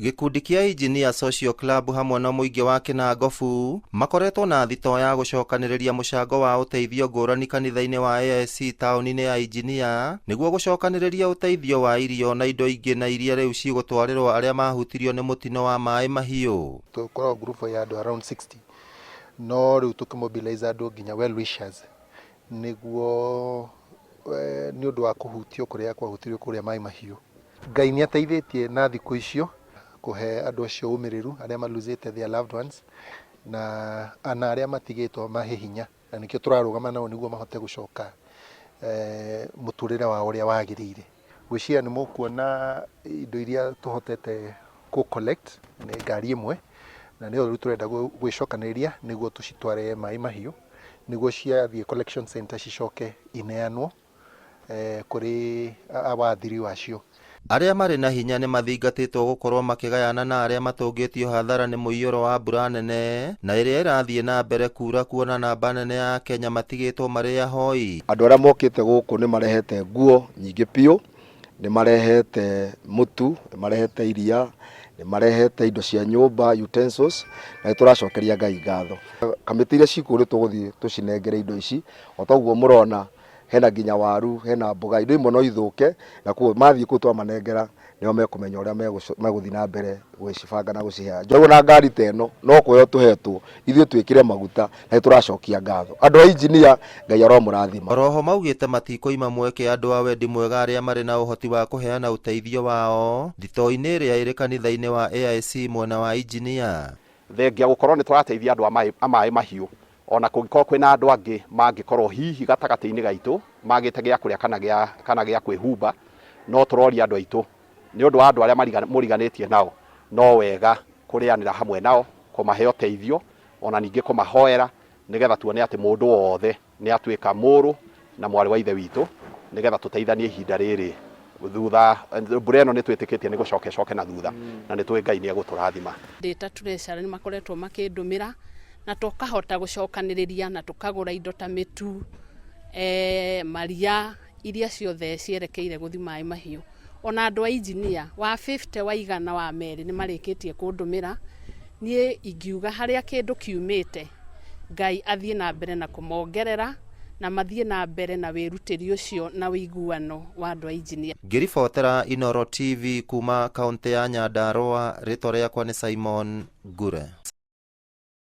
Gĩkundi kĩa Engineer Social Club hamwe na mũingĩ wa Kĩnangobu makoretwo na thitoo ya gũcokanĩrĩria mũcango wa ũteithio ngũrani kanitha-inĩ wa AIC taũni-inĩ ya Engineer nĩguo gũcokanĩrĩria ũteithio wa irio na indo ingĩ na iria rĩu cigũtwarĩrwo arĩa mahutirio nĩ mũtino wa maĩ mahiũ. Tũkoragwo group ya andũ around 60, no rĩu tũkĩmobilize andũ nginya well wishers nĩguo nĩ ũndũ wa kũhutio kũrĩa kwahutirio kũrĩa Maĩ Mahiũ. Ngai nĩ ateithĩtie na thikũ icio kũhe andũ acio ũmĩrĩru arĩa malosete their loved ones na ana arĩa matigĩtwo mahe hinya, na nĩkĩo tũrarũgama nao nĩguo mahote gũcoka mũtũrĩre wao ũrĩa wagĩrĩire. Gwĩciria nĩ mũkuona indo iria tũhotete kũ collect nĩ ngari ĩmwe, na nĩyo rĩu tũrenda gwĩcokanĩrĩria nĩguo tũcitware Maĩ Mahiũ, nĩguo ciathiĩ collection center cicoke ineanwo kũrĩ wathiri wacio. Arĩa marĩ na hinya nĩ mathingatĩtwo gũkorwo makĩgayana na arĩa matũngĩtio hathara nĩ mũiyũro wa mbura nene na ĩrĩa ĩrathiĩ na mbere kuura, kuona namba nene ya Kenya matigĩtwo marĩ ahoi. Andũ arĩa mokĩte gũkũ nĩ marehete nguo nyingĩ biũ, nĩ marehete mũtu, nĩ marehete iria, nĩ marehete indo cia nyũmba, utensils, na nĩ tũracokeria Ngai ngatho. Kamĩtĩ iria ciĩ kũu nĩ tũgũthiĩ tũcinengere indo ici, o ta ũguo mũrona hena nginya waru, hena mboga, indo imwe no ithũke, na koguo mathiĩ kũu twamanengera nĩo mekũmenya ũrĩa megũthiĩ na mbere gũcibanga na gũciheana. Njogu na ngari ta ĩno no kũheo tũhetwo ithuĩ twĩkĩre maguta, na nĩ tũracokia ngatho. Andũ a Engineer, Ngai aromũrathima. Oroho maugĩte matikũima mweke andũ a wendi mwega arĩa marĩ na ũhoti wa kũheana ũteithio wao thitoo-inĩ ĩrĩa ĩrĩ kanitha-inĩ wa AIC mwena wa Engineer. Thengia gũkorwo nĩ tũrateithia andũ a Maĩ Mahiũ, ona kũngĩkorwo kwĩna andũ angĩ mangĩkorwo hihi gatagatĩ-inĩ gaitũ magĩte gĩa kũrĩa kana gĩa kwĩhumba, no tũroria andũ aitũ nĩ ũndũ wa andũ arĩa mũriganĩtie nao, no wega kũrĩanĩra hamwe nao, kũmahe ũteithio, ona ningĩ kũmahoera, nĩgetha tuone atĩ mũndũ wothe nĩ atuĩka mũrũ na mwarĩ wa Ithe witũ, nĩgetha tũteithanie ihinda rĩrĩ thutha. Mbura ĩno nĩ twĩtĩkĩtie nĩ gũcoka ĩcoke na thutha, na nĩ tũĩ Ngai nĩ egũtũrathima. Ndĩ ta treasurer nĩ makoretwo makĩndũmĩra na tũkahota gũcokanĩrĩria na tũkagũra indo ta mĩtu, maria iria ciothe cierekeire gũthiĩ Maĩ Mahiũ. Ona andũ a engineer wa 50, wa 100, wa merĩ nĩ marĩkĩtie kũndũmĩra. Niĩ ingiuga harĩa kĩndũ kiumĩte, Ngai athiĩ na mbere na kũmongerera na mathiĩ na mbere na wĩrutĩri ũcio na ũiguano wa andũ a engineer. Ngĩribotera Inooro TV kuma kaũntĩ ya Nyandarũa, rĩtwa rĩakwa nĩ Simon Ngure.